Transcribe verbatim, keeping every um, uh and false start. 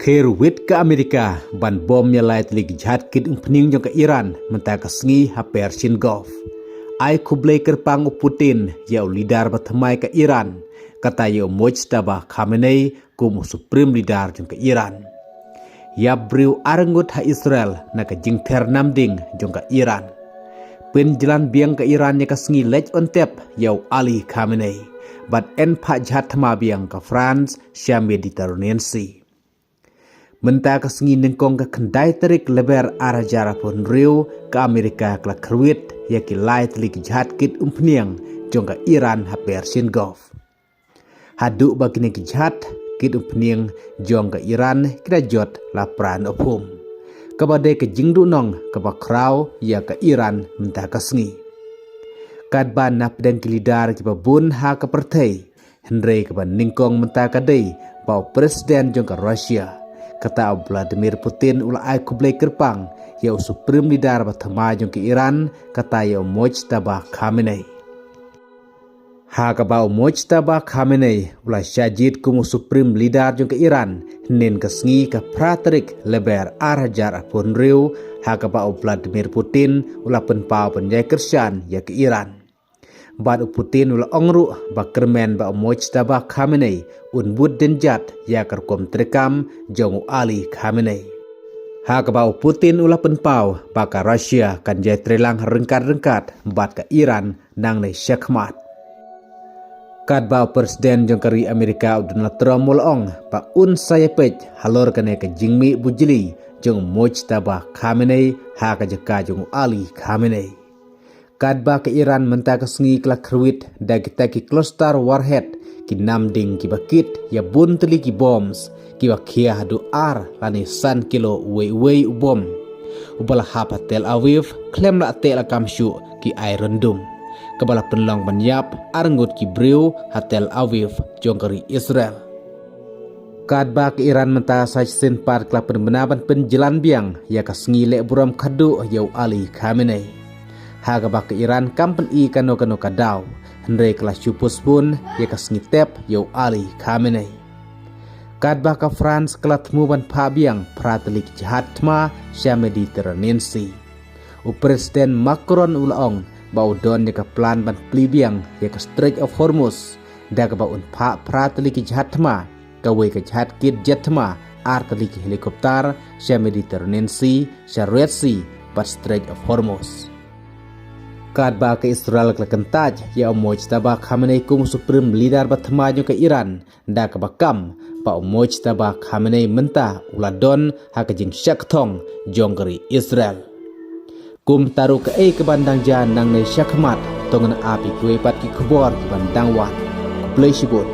Ther wit ka Amerika ban bom ïa lai tylli ki jahaj kit umphniang jong ka Iran mynta ka sngi ha Persian Gulf. Ai khublei kyrpang u Putin ïa u leader ba thymmai ka Iran, kata ïa u Mojtaba Khamenei kum u Supreme Leader jong ka Iran. Ïap briew arngut ha Israel na ka jingther namding jong ka Iran. Pynjlan biang ka Iran ïa ka sngi leit on tep ïa u Ali Khamenei bad en phah jahaj thma biang ka France sha Mediterranean Sea. Mynta ka sngi nyngkong ka khyndai tarik Lber ar hajar arphew hynriew, ka Amerika ka la kyrwit ïa ki lai tylli ki jahaj kit umphniang jong ka Iran ha Persian Gulf. Haduh ba kine ki jahaj kit umphniang jong ka Iran ki la jot la phra noh phum, kaba dei ka jingduhnong kaba khraw ïa ka Iran mynta ka sngi. Katba na pdeng ki leader kiba bun ha ka pyrthei, hynrei kaba nyngkong mynta ka dei ba u President jong ka Russia, kata u Vladimir Putin, u la ai khublei kyrpang ïa u Supreme Leader ba thymmai jong ka Iran, kata ïa u Mojtaba Khamenei. Ha kaba u Mojtaba Khamenei u la shah jied kum u Supreme Leader jong ka Iran hynnin ka sngi ka phra tarik Lber ar hajar arphew hynriew, ha kaba u Vladimir Putin u la pynpaw ban ïai kyrshan ïa ka Iran. Bad u Putin u la ong ruh ba kyrmen ba u Mojtaba Khamenei un bud dien jat ïa ka rukom treikam jong u Ali Khamenei. Ha kaba u Putin u la pynpaw ba ka Russia kan ïai treilang ryngkat ryngkat bad ka Iran nangne shakhmat. Katba u President jong ka ri Amerika u Donald Trump u la ong ba un sa ïapeit halor kane ka jingmih bujli jong u Mojtaba Khamenei ha ka jaka jong u Ali Khamenei. Katba ka Iran mynta ka sngi ka la kyrwit da kita ki cluster warhead, ki namding kiba kit ïa bun tylli ki bombs kiba khia haduh ar lane san kilo uwei uwei u bom, uba la hap ha Tel Aviv khlem lah teh lakam shuh ki Iron Dome, kaba la pynlong ban ïap arngut ki briew ha Tel Aviv jong ka ri Israel. Katba ka Iran mynta sa shisien pat ka la pynbna ban pynjlan biang ïa ka sngi leh burom khadduh ïa u Ali Khamenei. Ha kaba ka Iran kam pyni kano kano ka daw, hynrei ka la shu postpone ïa ka sngi tep ïa u Ali Khamenei. Katba ka France ka la thmu ban phah biang phra tylli ki jahaj thma sha Mediterranean Sea. U President Macron u la ong ba u don ïa ka plan ban plie biang ïa ka Strait of Hormuz, da kaba un phah phra tylli ki jahaj thma, kawei ka jahaj kit jet thma, ar tylli ki helicopter sha Mediterranean Sea, sha Red Sea bad Strait of Hormuz. Katba ka Israel ka la kyntait ïa u Mojtaba Khamenei kum u Supreme Leader ba thymmai jong ka Iran, da kaba kam ba u Mojtaba Khamenei mynta u la don ha ka jingshah kthong jong ka ri Israel. Kumta ruh kaei kaban dang jia nangne shakhmat, to ngin ap ïa kiwei pat ki khubor kiban dang wan. Khublei shibun.